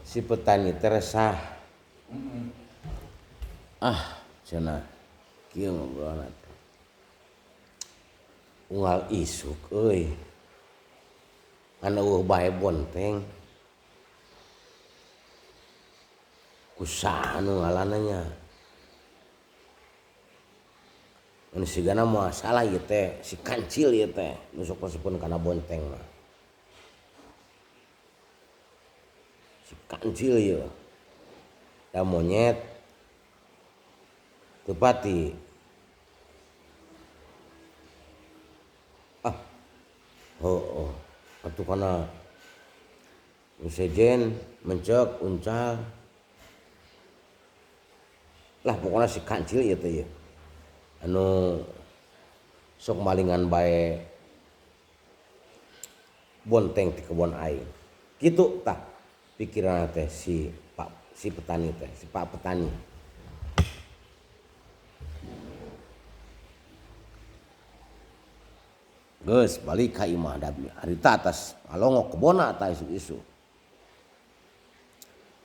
Si petani teh resah. Ah cenah kieu ngobrolna teh. Unggal isuk euy. Ngan eueuh bae bonteng. Ku saha nu ngalana nya. Mun sigana moal salah ieu teh si kancil ieu teh nu sok resepkeun kana bonteng mah. Si kancil ieu da monyet teu pati. Ah heueuh atuh kana nu sejen mencek uncal. Lah pokona si kancil ieu teh ieu anu sok malingan bae bonteng ti kebon aing. Kitu tah pikiranna teh si pak si petani teh si pak petani. Geus balik ka imah da harita atas ngalongok kebonna tah isuk-isuk.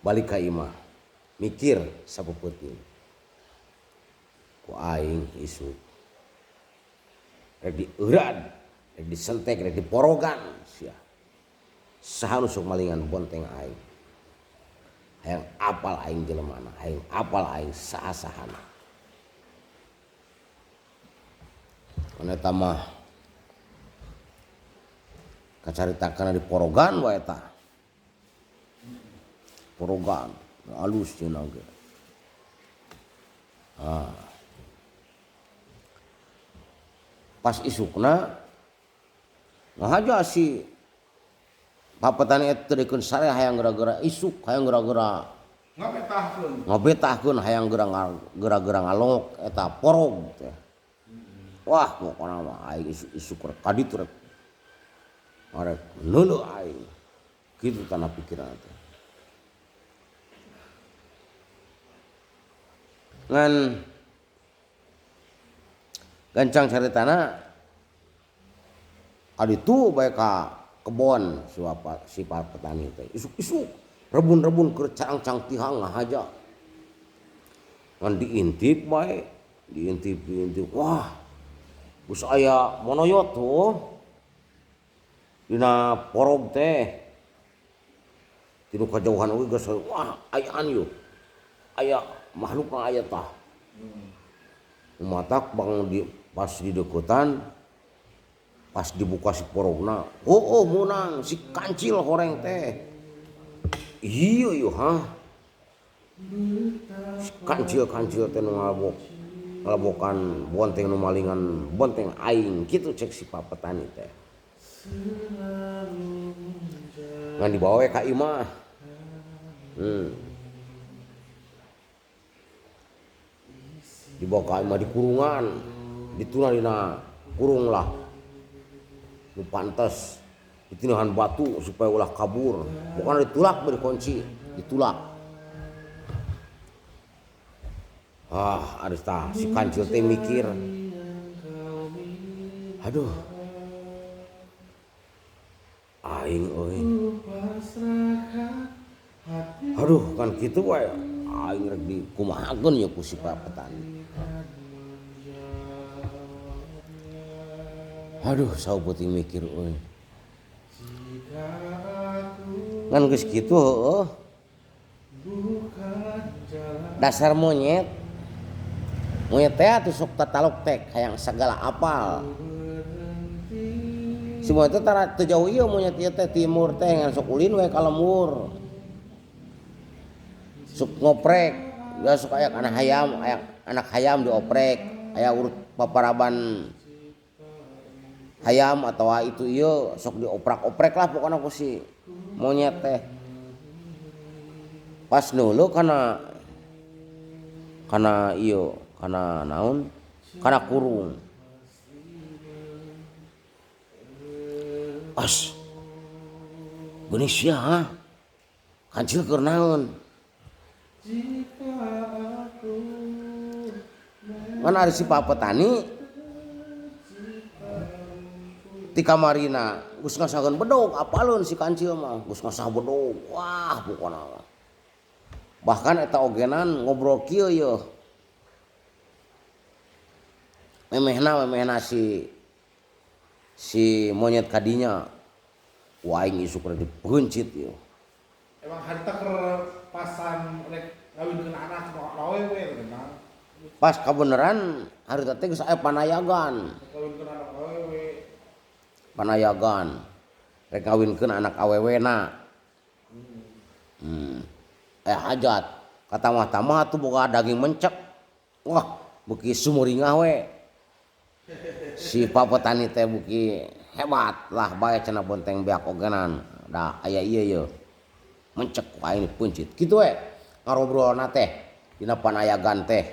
Balik ka imah mikir sapeupeuteuh ku aing isuk rek dieureun rek disentek rek diporogan sia saha nu sok malingan bonteng aing hayang apal aing jelemana hayang apal aing saha-sahana mun eta mah kacaritakeun diporogan wae tah porogan alus cenah ge. Ah. Pas isukna ngahaja si papetani eta teu dikeun sare hayang geura-geura isuk hayang geura-geura ngabetahkeun ngabetahkeun hayang geura-geura ngalongok eta porog teh. Wah pokona mah aing isuk-isuk rek ka ditu rek arek neuleuh aing. Kitu tana pikiran teh. Ngan gancang caritana kaditu bae ka kebon si bapak si petani teh isuk-isuk rebun-rebun keur carangcang tihang ngahaja. Ngan diintip bae, diintip diintip wah geus aya monoyot tuh dina porog teh. Tinu kajauhan oge geus wah ayaan yeuh. Aya makhluk na aya tah. Matak bang di pas di deukeutan pas dibuka si porogna, heueuh meunang si kancil horeng teh. Ieu yeuh hah. Si kancil-kancil teh nu ngalabok ngalabokan bonteng nu malingan bonteng aing kitu cek si pak petani teh. Ngan dibawa we ka imah. Dibawa ka imah di kurungan, dituna dina kurung lah. Nu pantes ditinahan batu supaya ulah kabur. Pokona ditulak bari kunci, ditulak. Ah, ari tah si kancil teh mikir. Aduh. Aing euy. Aduh kan kitu wae aing rek dikumahakeun ye ku si petani. Aduh saupeuting mikir euy. Ngan geus kitu heueuh. Dasar monyet. Monyet teh atuh sok tatalok teh hayang sagala apal. Si monyet teh tara teu jauh ieu monyet ieu teh timur teh ngan sok ulin we ka lembur. Sok ngoprek, ya sok aya kana hayam, aya anak hayam dioprek, aya urut paparaban hayam atawa itu ieu sok dioprak-oprek lah pokona ku si monyet teh. Pas neuleuh kana kana ieu kana naon kana kurung. As geuning sia ha kancil keur naon. Ngan ari si pak petani Ti kamarina geus ngasaheun bedog apaleun si kancil mah geus ngasah bedog. Wah pokona mah. Bahkan eta ogenan ngobrol kieu yeuh. Memehna si monyet kadinya. Wah aing isuk rek dipeuncit yeuh. Emang harita keur pasan rek ngawinkeun anak awewe memang. Pas kabeneran harita teh geus aya panayagan. Ngawinkeun anak awewe. Panayagan. Rek ngawinkeun anak awewena. Hajat. Katamah-tamah atuh boga daging mencek. Wah, beuki sumuringah we. Si pak petani teh beuki hebat lah bae cenah bonteng beak ogenan. Da aya ieu yeuh. Mencek ku aing dipeuncit. Kitu we ngarobrolna teh dina panayagan teh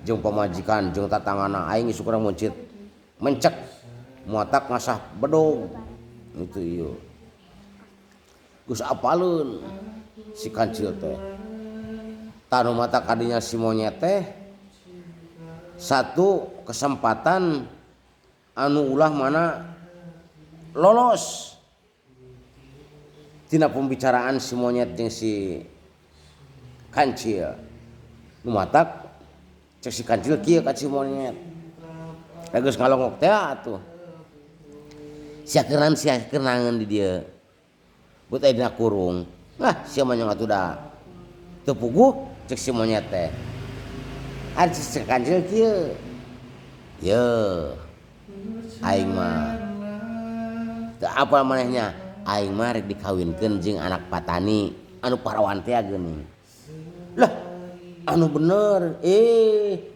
jeung pamajikan jeung tatangana aing isuk urang meuncit. Mencek muatak ngasah bedog. Itu ieu. Geus apaleun si kancil teh. Tanu mata kadinya si monyet teh satu kesempatan anu ulah mana lolos tina pembicaraan si monyet jeung si kancil. Nu matak cek si kancil kieu ka si monyet. Da geus ngalongok teh atuh. Sia keunangan di dieu. Beut aya dina kurung. Lah sia mah nya atuh da teu puguh cek si monyet teh. Ari si kancil kieu. Yeuh. Aing mah teu apal manehnya. Aing mah rek dikawinkeun jeung anak patani anu parawan teh geuning. Lah anu bener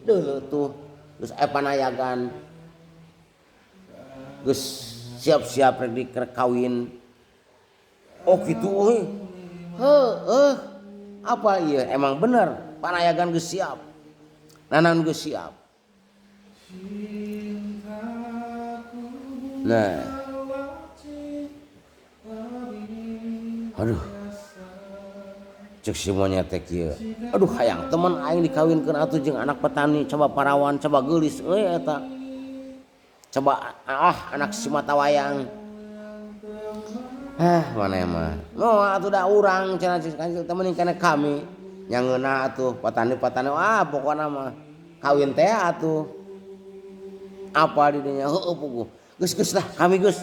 deuleu tuh geus aya panayagan. Geus siap-siap rek dikawin. Oh kitu euy. Heueuh. Apa ieu emang bener panayagan geus siap. Nanan geus siap. Nah. Aduh. Cek si monyet teh kieu. Aduh hayang teman aing dikawinkeun atuh jeung anak petani, coba parawan, coba geulis euy eta. Coba anak si mata wayang. Ah maneh mah. Moal atuh da urang cenah cek kancil teh mending kana kami. Nya ngeunah atuh petani-petani ah pokona mah kawin teh atuh. Apa di dinya heueuh puguh. Geus-geus lah kami geus.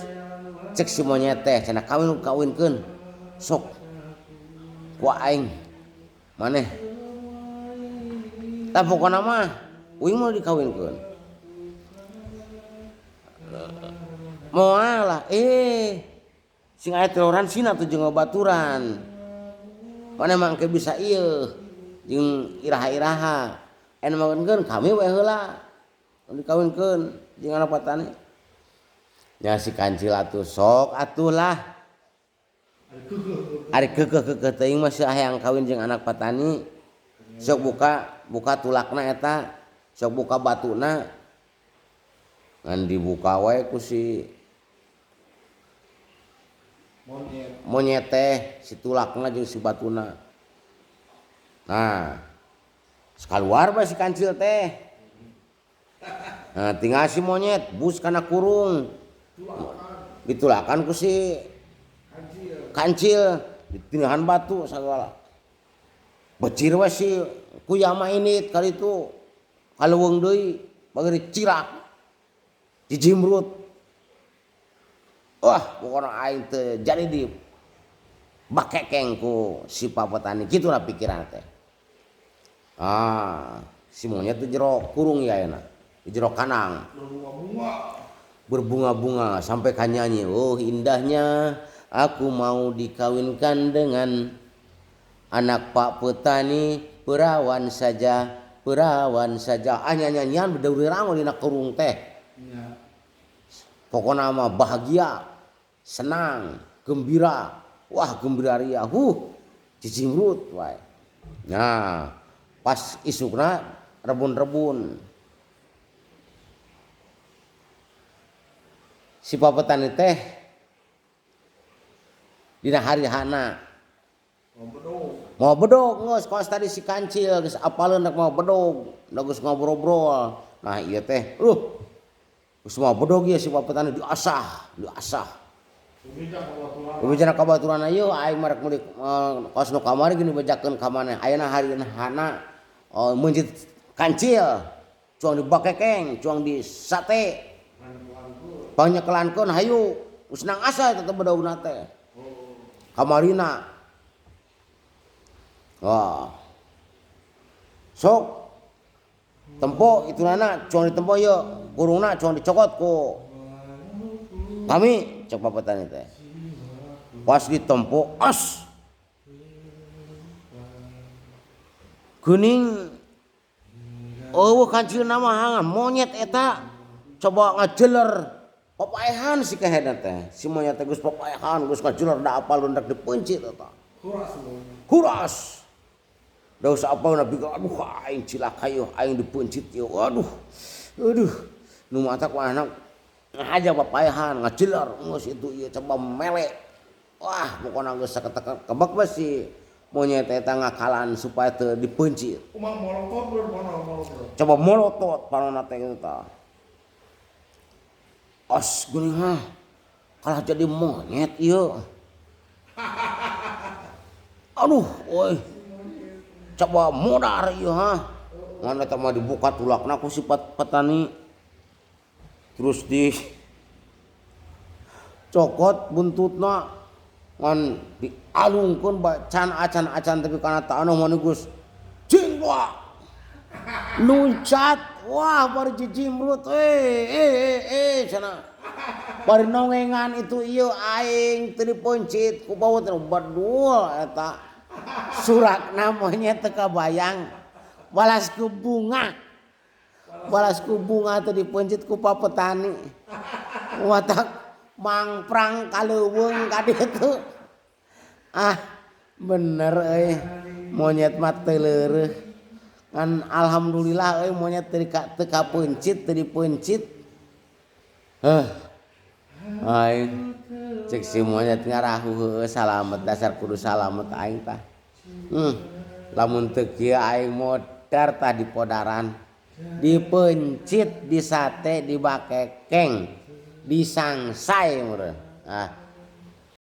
Cek si monyet teh cenah kawin kawinkeun. Sok ku aing maneh. Tah pokona mah uing mah dikawinkeun. Moal lah sing aya teloran sina tuh jeung babaturan. Maneh mah engke bisa ieu jeung iraha-iraha. Anu mawinkeun kami we heula. Dikawinkeun jeung anak patani. Nya si kancil atuh sok atuh lah. Ari keukeuh-keukeuh teuing mah hayang kawin jeung anak patani. Sok buka tulakna eta, sok buka batuna. Ngan dibuka wae ku si monyet teh, si tulakna jeung si batuna. Nah, sakaluar bae si kancil teh. Nah, tinggal si monyet bus kana kurung. Ditulakan ku si kancil, ditindahan batu sagala. Becir we si kuyama ini kali itu kaleuweung deui bageri cirak. Jijimrut. Wah, pokona aing teu jadi di bakekeng ku si papetani kitu lah pikiran teh. Ah, si monyet di jero kurung ya enak. Di jero kandang. Berbunga-bunga sampai kanyanyi, oh indahnya aku mau dikawinkan dengan anak pak petani, perawan saja, perawan saja. Ah nyanyian beureurang dina kurung teh. Ya. Pokona mah bahagia, senang, gembira. Wah gembira ria, huh, cicimrut wae. Nah, pas isukna rebun-rebun. Si papetani teh dina hari hana mau bedog geus kos tadi si kancil geus apaleun rek mau bedog, geus ngobrol-obrol. Nah ieu teh, Geus mah bedog ieu si petani diasah, diasah. Bicara ka baturan ieu aing mah rek meuli kaos nu kamari gini bejakeun ka maneh. Ayeuna harina hana meuncit kancil, cuang di bakekeng, cuang di sate. Panyekelankeun hayu, geus nang asa eta teh bedogna teh. Kamarina. Wah. Sok tempo itunana cuang ditempo ieu, kurungna cuang dicokot ku kami cek papetani teh. Pas ditempo as geuning eueuh kancilna mah hangan monyet eta coba ngajeler papaehan si kahedna teh. Si monyet teh geus papaehan geus ngajeler da apal rek dipeuncit eta. Huras. Da geus apal nabi aduh aing cilaka yeuh aing dipeuncit yeuh aduh. Aduh nu matak anak ngahaja papaehan ngajeler geus itu ieu coba mele. Wah pokona geus saketek kebek bae si monyet eta ngakalan supaya teu dipeuncit. Kumaha molotot bro, molotot. Coba molotot panonna teh kitu tah. As geuning hah kalah jadi monyet ieu. Aduh euy. Coba modar ieu hah. Ngan eta mah dibuka tulakna ku si petani. Terus di cokot buntutna ngan dialungkeun can acan-acan tapi kana taneuh mah geus cing wah. Luncat wah bari jijimrut cenah. Bari nongengan itu ieu aing teu dipeuncit ku bawa teh bedul eta. Surakna monyet teu kabayang. Balas ku bunga. Balas ku bunga teu dipeuncit ku papetani. Watak mangprang kaleuweung ka ditu. Ah, bener euy. Monyet mah teu leureuh. Ngan alhamdulillah euy monyet teu kapeuncit, teu dipeuncit. Heuh. Aing cek si monyet ngarahu heueuh salamet dasar kudu salamet aing tah. Lamun teu kieu aing modar tah di podaran. Dipeuncit, disate, dibakekeng, disangsai meureun. Ah,